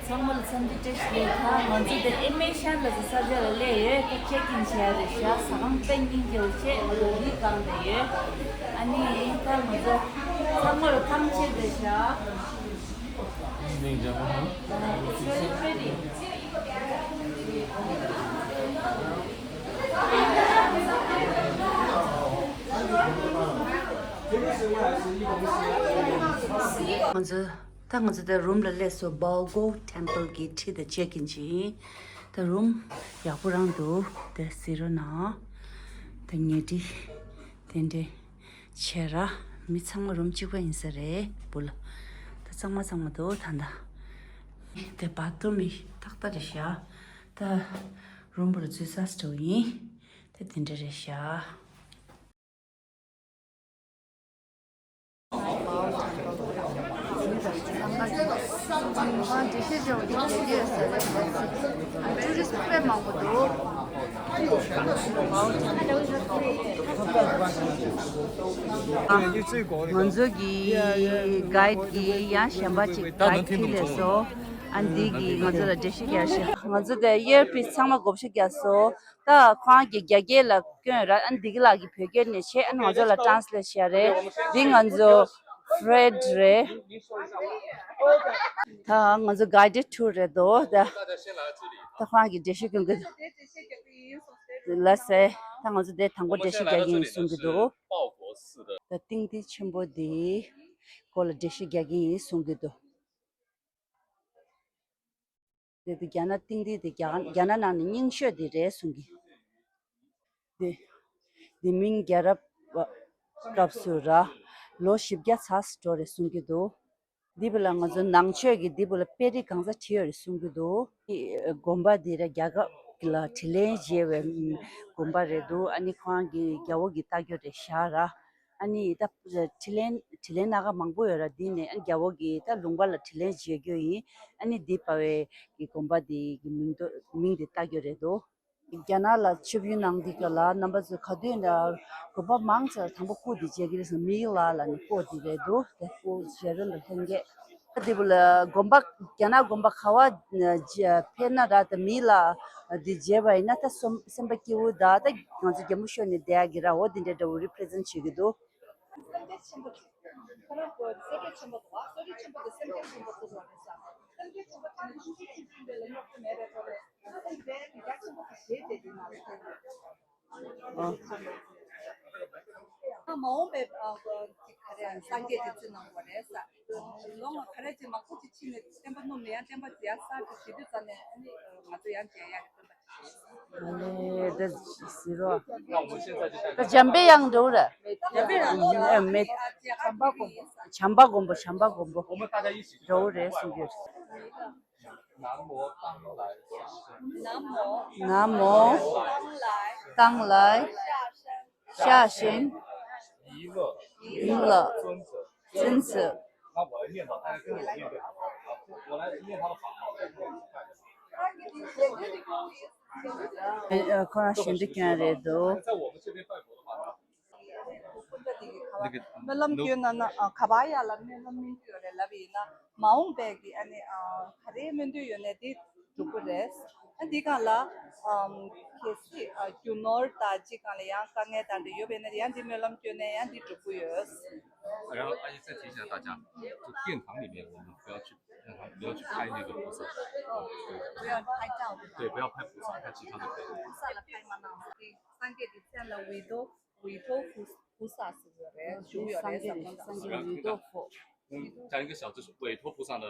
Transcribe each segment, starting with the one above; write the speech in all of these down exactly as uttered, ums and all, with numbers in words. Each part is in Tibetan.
ཚང་མ་ལ་འཚམས་འདྲི་བཀྲ་ཤིས་བདེ་ལེགས། ད་ང་ཚོ་འདིར་ཨེ་མེ་ཤན་ལ་ས་ཆ་ལ་སླེབས་ཡོད། ད་ཅེག་ཨིན་བྱས་རེད་ཤག་ཟ་ཁང་དཔེ་སྙིང་རྗེ་པོ་བྱས་ཡིད་དགའ་བསྡད་ཡོད། ཨ་ནི་ད་ང་ཚོ་ཚང་མ་ལ་ཐང་ཆད་རེད་ཤག་ང་ཚོ་ད་ང་ཚོ་ད་རུམ་ལ་སླེབས་སོང་། སྦལ་ཀོ་ཊེམ་པལ་གྱི་འཁྲིས་དང་ཅེག་ཨིན་བྱས་ཡིན། ད་རུམ་ཡག་པོ་རང་འདུག་ད་གཟིགས་རོགས་གནང་། ད་ཉལ་ཁྲི་དེ་འདྲས་བྱས་ར། མི་ཚང་མ་རུམ་གཅིག་པ་ཡིན་ས་རེད་བུ་ལ། ད་གཙང་མ་གཙང་མ་འདུག་ད་ད། ད་བཱཐ་རུམ་མི་ཏག་ཏག་རེད་ཤག་ད་རུམ་བུ་ལ་འཛུལ་ས་འགྲོ་ཡིན། ད་དེ་འདྲ་རེད་ཤག་ང་ཚོ་གི་གའིཌ་གི་ཡང་གཞན་པ་ཅིག་གའིཌ་ཁྲིད་ལས་སོ། ཨ་འདི་གི་ང་ཚོ་ལ་འགྲེལ་བཤད་རྒྱག་ཤག་ང་ཚོ་དེ་ཨི་ཡར་པིས་ཚང་མ་བགོ་བཤའ་རྒྱག་སོ། ད་ཁོང་གིས་རྒྱ་སྐད་ལ་སྐྱོན་ར། ཨ་འདི་གི་ལགས་ཀྱིས་བོད་སྐད་ནས་བྱས། ཨ་ང་ཚོ་ལ་ཊེ་རན་སི་ལེཊ་བྱས་རེད། འདི་ང་ཚོ་ཕྲེཌ་རེད། ད་ང་ཚོ་གའིཌ་ཊུར་རེད་དོ། ད་ད་ཁོང་གིས་འགྲེལ་བཤད་སྐྱོན་གི་ལ་སེ། ད་ང་ཚོ་དེ་དང་པོ་འགྲེལ་བཤད་རྒྱག་གི་ཡིན་གསུང་གི་འདུག་ད་ཏིང་ཏི་ཆེན་པོ་འདི་སྐོར་ལ་འགྲེལ་བཤད་རྒྱག་གི་ཡིན་གསུང་གི་འདུག་དེ་དུས་རྒྱ་ནག་སྟེང་དེ་དེ་རྒྱ་རྒྱ་ནག་ནང་ནས་རྙིང་ཤོས་དེ་རེད་གསུང་གི། དེ་དེ་མིང་རྒྱལ་རབས་སྐབས་སུ་ར་ལོ་བཞི་བརྒྱ་ཙམ་འགྲོ་རེད་གསུང་གི་འདུག་འདི་བུ་ལ་ང་ཚོ་ནང་ཆོས་ཀྱི་འདི་བུ་ལ་དཔེ་རིས་གང་ཚ་བྲིས་ཡོད་རེད་གསུང་གི་འདུག་དགོན་པ་འདི་ར་རྒྱ་གར་ལ་དྲིན་ལན་འཇལ་བའི་དགོན་པ་རེད་འདུག་ཨ་ནི་ཁོང་གི་རྒྱལ་པོ་གི་ལྟ་རྒྱུ་རེད་ཤག་ར། ཨ་ནི་ད་དྲིན་ལན་དྲིན་ལན་སྣ་ཁ་མང་པོ་ཡོད་ར། འདི་ནས་ཨ་རྒྱལ་པོ་གིས་ད་ལུང་པ་ལ་དྲིན་ལན་འཇལ་རྒྱུ་ཡིན། ཨ་ནི་འདི་པ་བའི་གི་དགོན་པ་འདི་གི་མིང་དོ་མིང་འདི་བཏགས་རྒྱུ་རེད་དོ། རྒྱ་ནག་ལ་ཆིབས་བསྒྱུར་གནང་འདི་ག་ལ་རྣམ་པ་ཚོས་ག་དུས་ན་དགོན་པ་མང་ཆེ་བ་དང་པོ་སྐོར་འདི་མཇལ་གི་རེད་ཟེར། མི་ལ་ལ་ནི་སྐོར་འདི་རེད་འདུག་དེ་སྐོར་ཞལ་རོལ་ལ་ལྷན་རྒྱས། ཨ་འདི་བུ་ལ་དགོན་པ་རྒྱ་ནག་དགོན་པ་ག་བ་ཕེབས་ན་ར་ད་མི་ལ་འདི་མཇལ་བ་ཡིན་ན་ད་སོམ་སེམས་པ་སྐྱིད་པོ་ད་ད་ང་ཚོ་རྒྱ་མོ་ཤོར་ནས་བསྡད་ཡག་གི་ར། འོ་འདི་འདྲ་འདྲ་བོ་རི་པི་རི་ཛེན་བྱེད་ཀྱི་འདུག་སངས་རྒྱས་ཆེན་པོ་དེ་ཁོ་རང་གོ་སེ་གོལ་ཆེན་པོ་འདུག་བ། གསོ་རིག་ཆེན་པོ་དེ་སེམས་ཅན་ཆེན་པོ་ཚོ་ལ་རེད་ཤག་སེམས་ཅན་ཆེན་པོ་དེ་ནི་ཆུང་ཆུང་ཆུང་ཆུང་དེ་ལ་སྙོབ་ཐུབ་མེད་པའི་ཐོག་ལ་སེམས་དཔའི་མི་དགའ་ཆེན་པོ་དེ་ཞེས་བྱས་དེ་ན་རེད། ཨ་མ་འོངས་པའི་ཨ་ག་རེ་སངས་རྒྱས་དེ་ཚོའི་ནང་གོ་རེད་ས། ལོ་ངོ་ག་རེ་ཅིག་མང་པོ་ཅིག་ཕྱིན་ནས་བསྟན་པ་སྣུབས་ནས་ཡང་བསྟན་པ་མཇལ་ས་དེ་བྱེད་དུས་ཙམ་ནས་ཨ་ནི་ང་ཚོ་ཡང་མཇལ་ཡག་གི་སྟོན་པ། ཨ་ལེ་ད་ཟེར་རོ། ད་འཇམ་པའི་དབྱངས་འགྲོ་ར། འཇམ་པའི་དབྱངས་འགྲོ་ར། ཨ་མེད། བྱམས་པ་མགོན་པོ། བྱམས་པ་མགོན་པོ། བྱམས་པ་མགོན་པོ་འགྲོ་རེད་གསུང་གི་རེད། 南无当来下生。 南无 当来下生。 下生。 弥勒。 弥勒。 尊者。 尊者。 那我来念吧，大家跟我念就好了。我来念他的法号，大家一起看一下。 ཨ་ཁོ་རང་ཞལ་འདྲི་སྐྱོན་རེད་འདུག 在我们这边拜佛的话，那个 སྨོན་ལམ་སྐྱོན་ན་ན་ཨ་ག་པར་ཡ་ལ་སྨོན་ལམ་སྨིན་གྱི་ཡོད་རེད་ལབ་ཡིན་ན། མ་འོངས་པའི་གི་ཨ་ནི་ཨ་ག་རེ་སྨོན་འདུན་ཡོད་ནའི་དེ་འགྲུབ་ཀྱི་རེད། ཨ་འདི་སྒང་ལ་ཨམ་གལ་སྲིད་ཨ་རྒྱུ་ནོར་དང་གཅིག་སྒང་ལ་ཡང་དཀའ་ངལ་དང་འདྲ་ཡོད་པ་ཡིན་ན་ཡང་འདི་སྨོན་ལམ་སྐྱོན་ནའི་ཡང་འདི་འགྲུབ་ཀྱི་ཡོད། 然后阿姨再提醒一下大家，就殿堂里面我们不要去，让他们不要去拍那个菩萨。不要拍照，对吧？对，不要拍菩萨，拍其他的可以。菩萨来拍嘛，那我们 སངས་རྒྱས་ཀྱི་མཚན་ལ་ཝི་ཐོ་ཝི་ཐོ་བུ་བུ་ས་ཟེར་ཡོད་རེད། བཞུགས་ཡོད་རེད། སངས་རྒྱས་ཟེར་ཁོང་ཚོ་ཝི་ཐོ་བུ། 嗯，讲一个小知识，韦陀菩萨呢，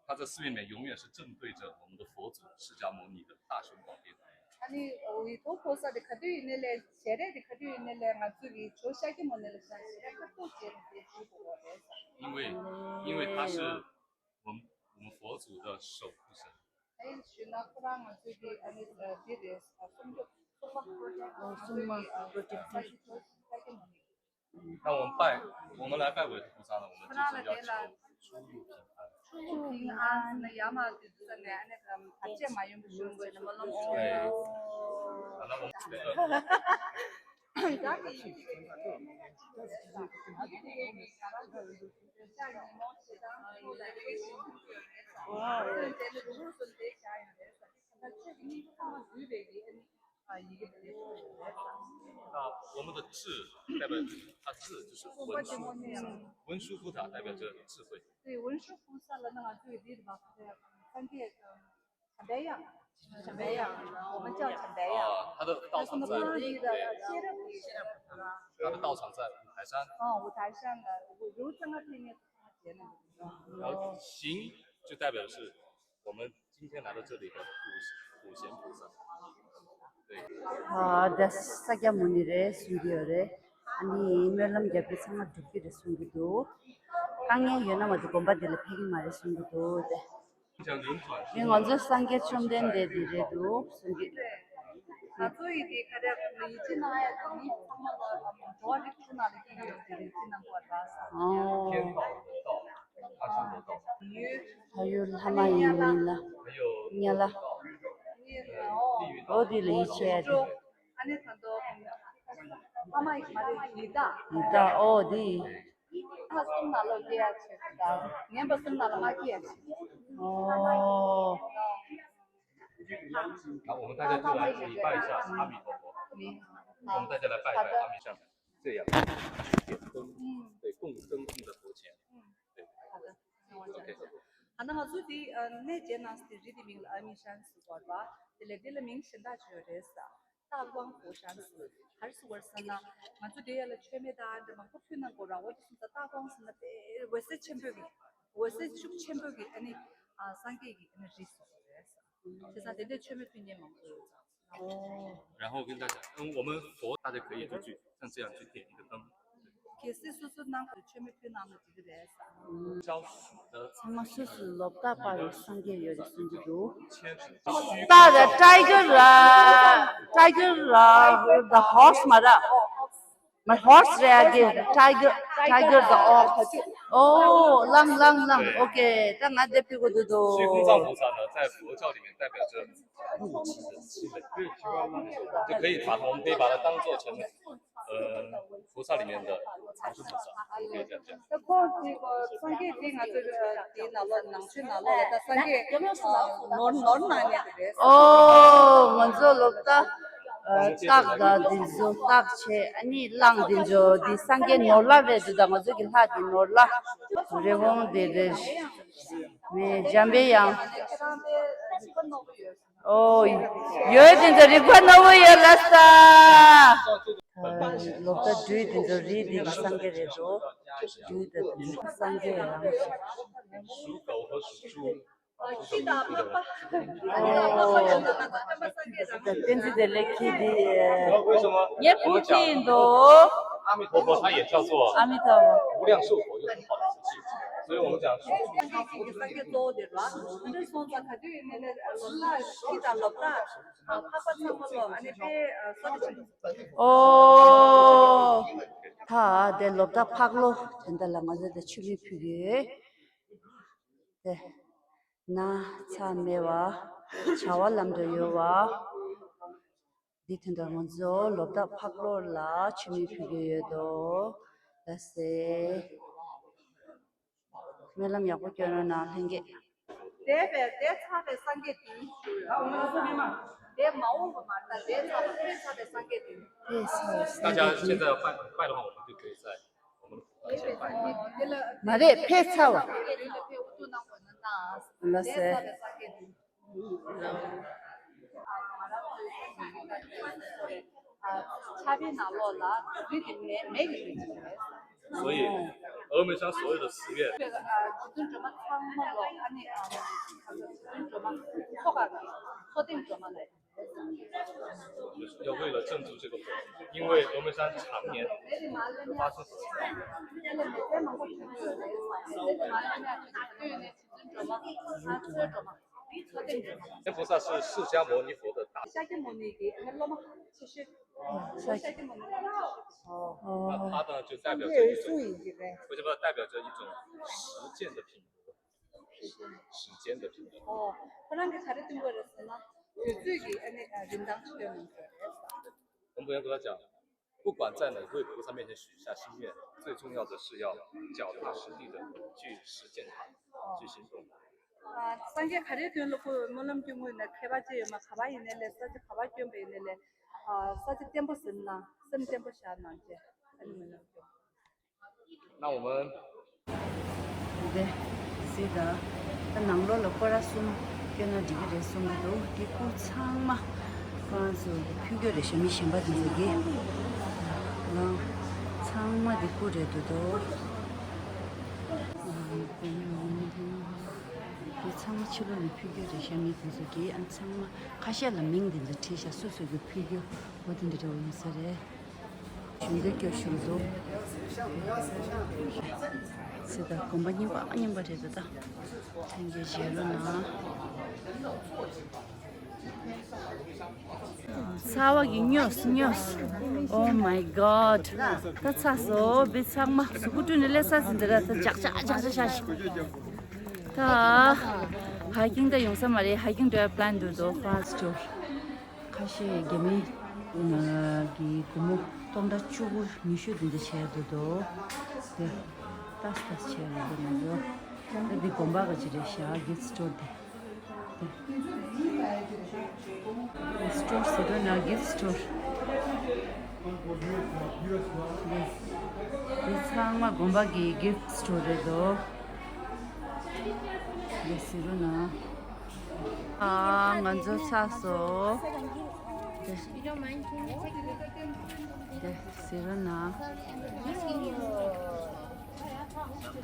他在寺院里面永远是正对着我们的佛祖释迦牟尼的大雄宝殿。 ཨ་ནི་ཝི་ཐོ་བུ་ས་དེ་ག་དུས་ཡིན་ནའི་ལས་ཞལ་རས་དེ་ག་དུས་ཡིན་ནའི་ལས་ང་ཚོ་གི་ཇོ་ཤཱཀྱ་མུ་ནེ་ལ་ཞལ་རས་ཁ་ཐུག་བྱས་ནས་དེ་བཞུགས་དགོས་རེད། 因为因为他是我们我们佛祖的守护神。 ཨ་ནི་ཞུས་ན་ཁོ་རང་ང་ཚོའི་གི་ཨ་ནི་འདི་རེད། སྲུང་སྐྱོབ་སྲུང་མ། སྲུང་མ་པྲོ་ཊེག་ཊར། 那我们拜，我们来拜韦陀菩萨呢，我们就是要求出入平安。出入平安。 ཡ་མ་དེ་ཚོ་ནས་ཨ་ནི་བར་ཆད་མ་ཡོང་བའི་ཞུ་དགོས་ནས་མ་ལོངས་ཤོག 对。啊，那我们这个那我们的智代表，它智就是文殊，文殊菩萨代表着智慧。对，文殊菩萨了，那个对，对吧？对，三界，嗯， 长白象，长白象，我们叫长白象。啊，它的道场在，它是我们的对，它的道场在五台山。哦，五台山的，我如这个天天看见了。然后行就代表的是我们今天来到这里的普贤菩萨。对。ཨ་ད་ས་སྐྱ་མུ་ནི་རེད་གསུང་གི་ཡོད་རེད། ཨ་ནི་སྨོན་ལམ་རྒྱབ་ཀྱི་ཚང་མ་འགྲུབ་ཀྱི་རེད་གསུང་གི་འདུག་དཀའ་ངལ་ཡོད་ན་མ་གཏོགས་དགོན་པ་འདི་ལ་ཕེབས་ཀྱི་མ་རེད་གསུང་གི་འདུག་དེ། འདི་ང་ཚོའི་སངས་རྒྱས་བཅོམ་ལྡན་འདས་འདི་རེད་འདུག་གསུང་གི། ང་ཚོ་ཡི་དེ་ཁ་རས་ཡིད་ཆེས་གནང་ཡ་དེ་ནི་ཚང་མ་ལ་འགྲོ་བ་རིགས་དྲུག་ནང་ལ་སྐྱེས་ཡོད་དེ་རེད་ཅེས་གནང་དགོས་ར་ས། ཨོ། ཕ་ཡུལ་ལྷ་མ་ཡིན་མིན་ལ། ཉ་ལ། ཨོ་དེ་ལ་ཡིད་ཆེས་ཡ་དེ། ཨ་ནི་ད་དུང་ཕ་མ་ཡི་མ་རེད་ཡི་དྭགས། ཡི་དྭགས་ཨོ་དེ། ལྔ་གསུམ་ནང་ལོགས་སྐྱེ་ཡ་ཆེད་དུ་དང་ངན་པ་གསུམ་ནང་ལ་མ་སྐྱེ་ཡ་ཆེད་དུ། ཨོ། 好，我们大家就来礼拜一下阿弥陀佛。我们大家来拜一拜阿弥陀佛，这样点灯，对，供灯供在佛前。对，好的，那我讲一下。OK。 ཨ་ན་ང་ཚོ་འདི་གནས་མཇལ་གནང་སའི་རི་དེ་མིང་ལ་ཨ་མི་ཤན་ཟེར་བ་རེད་པ། དེ་ལས་འདི་ལ་མིང་གཞན་དག་ཅིག་ཡོད་རེད་ས། སྟག་དབང་ཧོ་ཤན་ཟེར། ག་རེ་ཟེར་བ་རེད་ཟེར་ན། ང་ཚོ་འདི་ཡ་ལ་མཆོད་མེ་དང་འདྲ་མང་པོ་ཕུལ་གནང་དགོས་ར། འོ་དེ་སོང་ཙང་སྟག་དབང་ཟེར་ན་དཔེ་འོད་ཟེར་ཆེན་པོ་གི། འོད་ཟེར་ཤུགས་ཆེན་པོ་གི་ཨ་ནི་ཨ་སངས་རྒྱས་ཀྱི་ཨ་ནི་རི་ཟེར་བ་རེད་ས། བྱས་ཙང་དེ་འདྲའི་མཆོད་མེ་ཕུལ་མཁན་མང་པོ་ཡོད་ཙང་། 然后跟大家，嗯，我们佛大家可以就去像这样去点一个灯。 གལ་སྲིད་སོ་སོ་ནང་གི་མཆོད་མེ་ཕུལ་གནང་ན་འགྲིག་གི་རེད་ས། 招手的 ཚང་མ་སོ་སོའི་ལོ་རྟགས་པར་སངས་རྒྱས་ཡོད་རེད་གསུང་གི་འདུག་སྟག་ར་ཊའི་གར་ར། ཊའི་གར་ར། the horse མ་ར། མ་ཧོར་སི་རེད་ཨ་གི། ཊའི་གར། ཊའི་གར་the ox. ཨོ། ལངས་ལངས་ལངས། ཨོ་ཁེ། ད་ང་འདི་ཕུལ་དགོས་འདུག་དོ། 虚空藏菩萨呢，在佛教里面代表着 物质的积累，就可以把它，我们可以把它当做成，呃，菩萨里面的长生菩萨，可以这样讲。 ད་ཁོང་དེ་སངས་རྒྱས་དེ་ང་ཚོ་དེའི་ནང་ལོགས་ནང་ཆོས་ནང་ལོགས་ལ་ད་སངས་རྒྱས་ནོར་ནོར་གནང་མཁན་དེ་རེད། ཨོ། ང་ཚོ་ལོ་ད་སྟག་དང་དེ་ཚོ་སྟག་བྱས། ཨ་ནི་གླང་དེ་ཚོ་དེ་སངས་རྒྱས་ནོར་ལྷ་རེད་འདུག་ད་ང་ཚོ་གི་ལྷ་དེ་ནོར་ལྷ་རི་བོང་དེ་རེད། མེ་འཇམ་པའི་དབྱངས། ཨོ། ཡོད་དེ་ཚོ་རིག་པ་རྣོ་བོ་ཡོད་ལ་ས། ལོ་ད་སྦྲུལ་དེ་ཚོ་རི་དེ་གི་སངས་རྒྱས་རེད་འགྲོ། སྦྲུལ་དེ་ཚོ་སངས་རྒྱས་རང་། 属狗和属猪，属狗属猪的。 ད་བསྟན་འཛིན་བདེ་ལེགས་ཁྱེད་དེ། 为什么 ངའི་བུ་ཁྱེད་ཡིན་འདུག 阿弥陀佛，他也叫做 ཨ་མི་ཐོ་བོ། 无量寿佛，有很好的福气，所以我们讲属 སངས་རྒྱས་ཀྱི་སངས་རྒྱས་གཙོ་བོ་དེ་རེད་བ། འདི་སོང་ཙང་ག་དུས་ཡིན་ནའི་ལོ་ལྟར་ཁྱི་དང་ལོ་ལྟར་འཕགས་པ་ཚང་མ་ལོ་ཨ་ནི་དཔེ་བསོད་བདེ་ཆེན་པོ། ཨོ། ད་དེ་ལོ་ལྟར་ཕག་ལོ་དེ་འདྲ་ལ་ང་ཚོ་དེ་མཆོད་མེ་ཕུལ་གི་ཡོད། དེ། ན་ཚ་མེད་པ། བྱ་བ་ལམ་འགྲོ་ཡོད་པ། འདི་དོན་དག་ང་ཚོ་ལོ་ལྟར་ཕག་ལོ་ལ་མཆོད་མེ་ཕུལ་གྱི་ཡོད་དོ། ལགས་སེ། སྨོན་ལམ་ཡག་པོ་སྐྱོན་རོགས་གནང་ལྷན་རྒྱས། འདས་པའི་འདས་ཚར་བའི་སངས་རྒྱས་དེ། འདས་མ་འོངས་པ་མ་རེད་ད། འདས་ཚར་བ་ཕེབས་ཚར་བའི་སངས་རྒྱས་དེ། ཕེབས་ཚར་བའི་སངས་རྒྱས་དེ། 大家现在要拜拜的话，我们就可以在我们佛台前拜。 མ་རེད། ཕེབས་ཚར་བ། ལགས་སེ། ཕྱག་དཔེའི་ནང་ལོགས་ལ་རི་དེ་མེ་མེ་གི་རི་ཅིག་རེད། 所以峨眉山所有的寺院 རྗེ་བཙུན་སྒྲོལ་མ་ཚང་མ་ལོ་ཨ་ནི་རྗེ་བཙུན་སྒྲོལ་མ་མཚོ་ཁ་གི་མཚོ་སྟེང་སྒྲོལ་མ་ལ། 要为了镇住这个火，因为峨眉山常年发生火灾。 观世音菩萨是释迦牟尼佛的大， ཤཱཀྱ་མུ་ནི་གི་སློབ་མ་ཆེ་ཤོས། ཤཱཀྱ་མུ་ནི་སློབ་མ་ཆེ་ཤོས། 那他呢，就代表着一种，为什么代表着一种实践的品格？ 时间的平衡。 ཨོ། ཁོ་རང་གིས་ག་རེ་སྟོན་གྱི་རེད་ཟེར་ན། དུས་ཚོད་ཀྱི་ཨ་ནི་རིན་ཐང་ཆེ་མོ་ཟེར་རེད། 我们不要跟他讲，不管在哪位菩萨面前许下心愿，最重要的是要脚踏实地的去实践它，去行动。ཨ། སངས་རྒྱས་ག་རེའི་དོན་ལ་ཁོས་སྨོན་ལམ་སྐྱོན་དགོས་ན་མཁས་པ་ཅིག་ཡོད་མ། ག་པར་ཡིན་ནའི་ལས་ས་ཆ་ག་པར་བསྐྱོན་པ་ཡིན་ནའི་ལས། ཨ། ས་ཆ་བརྟན་པོ་ཟིན་ན་སེམས་བརྟན་པོ་བཞག་གནང་བྱས་ཨ་ནི་སྨོན་ལམ་སྐྱོན།那我们 འདི་སི་ད་ད་ནང་ལོགས་ལ་སྐོར་ར་གསུམ་སྐྱོན་ན་འགྲིག་གི་རེད་གསུང་གི་འདུག་དེ་སྐུ་ཚང་མ་ཁོ་རང་ཚོ་ཕུལ་རྒྱུ་རེད་ཤག་མི་གཞན་པ་དེ་ཚོ་གིས། ཨ། ཚང་མ་དེ་སྐུ་རེད་འདུག་དོ། དེ་ཚང་མ་ཕྱི་ལོགས་ནས་ཕུལ་རྒྱུ་རེད་ཤག་མི་དེ་ཚོ་གིས། ཨ། ཚང་མ་ཁ་ཤས་ལ་མིང་དེ་ཚོ་བྲིས་ཤག་སོ་སོ་གིས་ཕུལ་རྒྱུ་འོ་དེ་འདྲ་འདྲ་བོ་ཡིན་ས་རེད། ཞུ་འདོད་སྐྱོ་ཤུགས་འདུག་སི་ད་དགོན་པ་རྙིང་པ་རྙིང་པ་རེད་ད། ད་ཐེངས་ཀྱི་བཞེས་རོགས་གནང་། ཚ་བ་གིས་སྨྱོས་སྨྱོས། Oh my god. ད་ཚ་སོ་བི་ཚང་མ་གཟུགས་པོ་བཀྲུས་ནས་སླེབས་ས་ཟིན་འདི་ར། ད་ཇག་ཇག་ཇག་ཇག་ཤ་ཤ། ད་ཧའི་ཀིང་ད་ཡོང་ས་མ་རེད། ཧའི་ཀིང་འགྲོ་ཡ་པི་ལན་འདུག་དོ་ཁོ་རང་ཚོ། ཁ་ཤས་རྒྱ་མི་གི་སྒོར་མོ་སྟོང་ཕྲག་བཅུ་དགུ་ཉི་ཤུ་དེ་འདྲ་བྱས་འདུག་དོ། དེ་ཏག་ཏག་བྱས་འདུག་ང་ཚོ། ད་འདི་དགོན་པ་ག་ཅི་རེད་ཤག་གིཕ་སི་ཊོར་དེ། དེ་སི་ཊོར་ཟེར་དོ་ན་གིཕ་སི་ཊོར། དེ་ཚང་མ་དགོན་པ་གི་གིཕ་སི་ཊོར་རེད་དོ། དེ་ཟེར་རོ་ན། ཨ། ང་ཚོ་ཚར་སོང་། དེ་དེ་ཟེར་རོ་ན།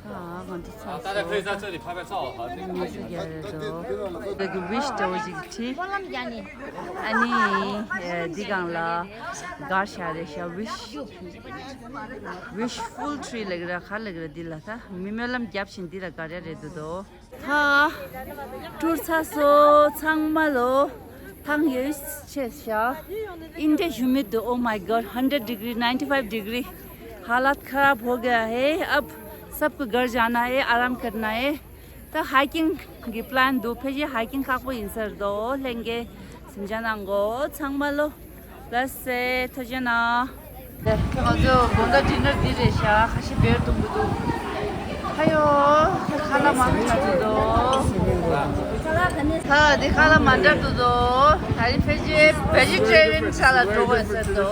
ཨ། ང་ཚོ་ཚར་སོང་། ང་ཚོ་རྒྱ་རེད་དོ། དེ་གི་ཝིཤ་འདྲ་བོ་ཞིག་བྲིས། ཨ་ནི་འདི་སྒང་ལ་གར་ཤ་རེད་ཤག་ཝིཤ། ཝིཤ་ཕུལ་ཊི་རི་ལབ་ཀྱི་ར་ག་རེ་ལབ་ཀྱི་ར། འདི་ལ་ད་མི་སྨོན་ལམ་བརྒྱབ་བཞིན་འདི་ལ་གར་ཡ་རེད་འདུག་དོ། ད་ཊུར་ཚར་སོང་ཚང་མ་ལོ། ཐང་ཡོད་ཆེ་ཤག India humid. Oh my god, hundred degree, ninety five degree. हालत खराब हो गया है। अब सबको घर जाना है, आराम करना है. ད་ཧའི་ཀིང་གི་པི་ལན་འདུག་ཕལ་ཆེར་ཧའི་ཀིང་ཁག་པོ་ཡིན་ས་རེད་དོ། ལྷན་རྒྱས་སེམས་ཅན་ནང་གོ་ཚང་མ་ལོ། ལགས་སེ་ཐུགས་རྗེ་གནང་། ང་ཚོ་དགོང་དག་ཌི་ནར་འདི་རེད་ཤག་ཁ་ཤས་བེར་གཏོང་གི་འདུག་ཧ་ཡོ། ཁ་ལག་མང་དྲགས་འདུག་དོ། ད་འདི་ཁ་ལག་མང་དྲགས་འདུག་དོ། ད་རིང་ཕལ་ཆེར་བེ་ཇི་ཊེ་རི་ཡན་ས་ལ་འགྲོ་དགོས་ཟེར་དོ།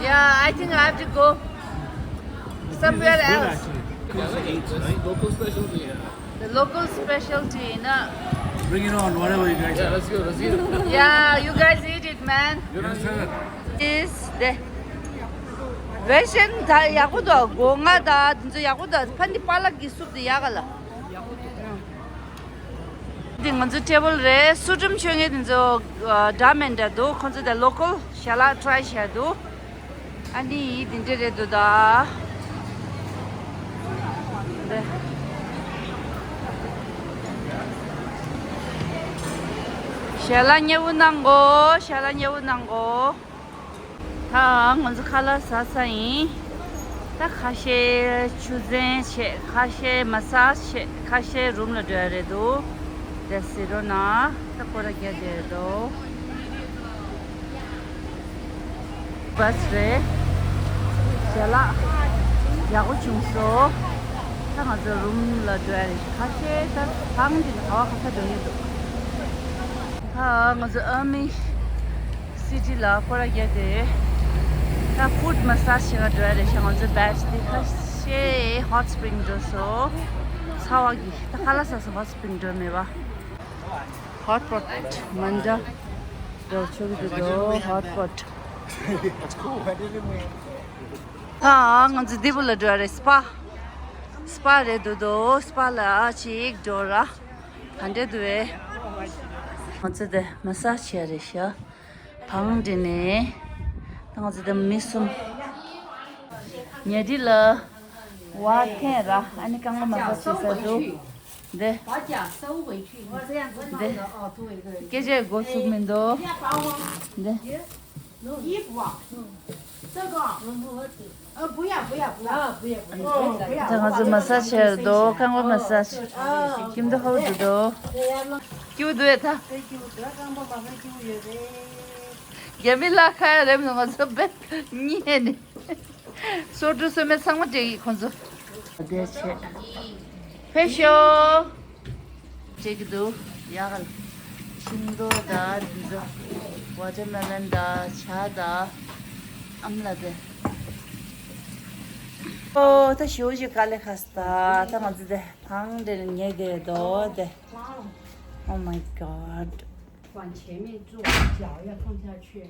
Yeah, I think I have to go. Somewhere else. Local specialty. The local specialty, na? Bring it on, whatever you guys have. Yeah, let's go, let's go. Yeah, you guys eat it, man. You understand? Is the version ད་ཡག་པོ་འདུག་སྒོ་ང་ད་འདི་ཚོ་ཡག་པོ་འདུག་ཕ་འདི་པ་ལགས་ཀྱི་སུབ་དེ་ཡག་ག་ལ། འདི་ང་ཚོ་ཊེ་བལ་རེད། སུ་ཁྲིམས་མཆོད་མཁན་དེ་ཚོ་འདྲ་མིན་འདྲ་འདུག་ཁོང་ཚོ་ད་ལོ་ཀལ་ཞལ་ལག་ཊི་རའི་བྱས་འདུག་ཨ་ནི་འདི་འདྲ་རེད་འདུག་ད། འདི་ཞལ་ལག་མཉེས་པོ་གནང་གོ་ཞལ་ལག་མཉེས་པོ་གནང་གོ་ད་ང་ཚོ་ཁ་ལག་ཟ་ས་ཡིན། ད་ཁ་ཤས་ཆུ་ཚན་བྱས། ཁ་ཤས་མ་སཱཇ་བྱས། ཁ་ཤས་རུམ་ལ་འགྲོ་ཡ་རེད་འདུག་དེ་ཟེར་རོ་ན་ད་སྐོར་ར་རྒྱག་བསྡད་འདུག་བྷ་སི་རེད། ཞལ་ལག་ཡག་པོ་བྱུང་སོང་། ད་ང་ཚོ་རུམ་ལ་འགྲོ་ཡ་རེད། ཁ་ཤས་ད་ཐང་འདི་ནས་ག་བ་ག་ས་འགྲོ་ཡི་འདུག་ད་ང་ཚོ་ཨ་མི་སི་ཊི་ལ་སྐོར་ར་རྒྱག་དེ། ད་ཕུཊ་མ་སཱཇ་བྱེད་ག་འགྲོ་ཡ་རེད་ཤག་ང་ཚོའི་བྷེ་ཆི་དེ་ཁ་ཤས་ཧོཊ་སི་པི་རིང་འགྲོ་སོང་། ཚ་བ་གིས་ད་ཁ་ལག་ཟ་ས་ཧོཊ་སི་པི་རིང་འགྲོ་མེད་པ། ཧོཊ་པོཊ་མ་འདྲ་འགྲོ་ཆོག་གི་འདུག་ཧོཊ་པོཊ། ད་ང་ཚོ་འདི་བུ་ལ་འགྲོ་ཡ་རེད། སི་པ། སི་པ་རེད་འདུག་དོ། སི་པ་ལ་ཅིག་འགྲོ་ར། ག་འདྲ་འདུག་ཨེ། ང་ཚོ་དེ་མ་སཱཇ་བྱས་རེད་ཤག་བང་འདི་ནས། ད་ང་ཚོ་དེ་མི་གསུམ། ཉལ་ཁྲི་ལ་བ་འཐེན་ར། ཨ་ནི་རྐང་པ་མ་སཱཇ་བྱེད་ས་འདུག་འདི། འདི། སྐད་ཆ་འགོ་ཚུགས་མི་འདུག་འདི། ད་ང་ཚོ་མ་སཱཇ་བྱས་འདུག་རྐང་པ་མ་སཱཇ། སྐྱིད་པོ་འདུག་ཧོ་འདུག་འདུག་སྐྱིད་པོ་འདུག་ཨེ་ད། རྒྱ་མི་ལ་ཁ་ཡ་རེམ་ནང་ང་ཚོ་བེད་ཉེ་ནི། སོ་འབྲུ་སོ་མེད་ཚང་མ་སྤྲད་ཀྱི་ཁོང་ཚོ། བདེ་ཆེ། ཕེབས་ཤོག་བྱེད་ཀྱི་འདུག་ཡག་ག་ཤིང་ཏོག་དང་འདི་ཚོ་ཝ་ཊར་མེ་ལོན་དང་ཇ་དང་ཨ་མ་ལ་དེ། ཨོ་ད་ཞོ་ཞིག་དཀའ་ལས་ཁག་སྟ། ད་ང་ཚོ་དེ་ཐང་འདྲེ་ཉེ་དེ་དོ་དེ། Oh my god. 往前面坐，脚要放下去。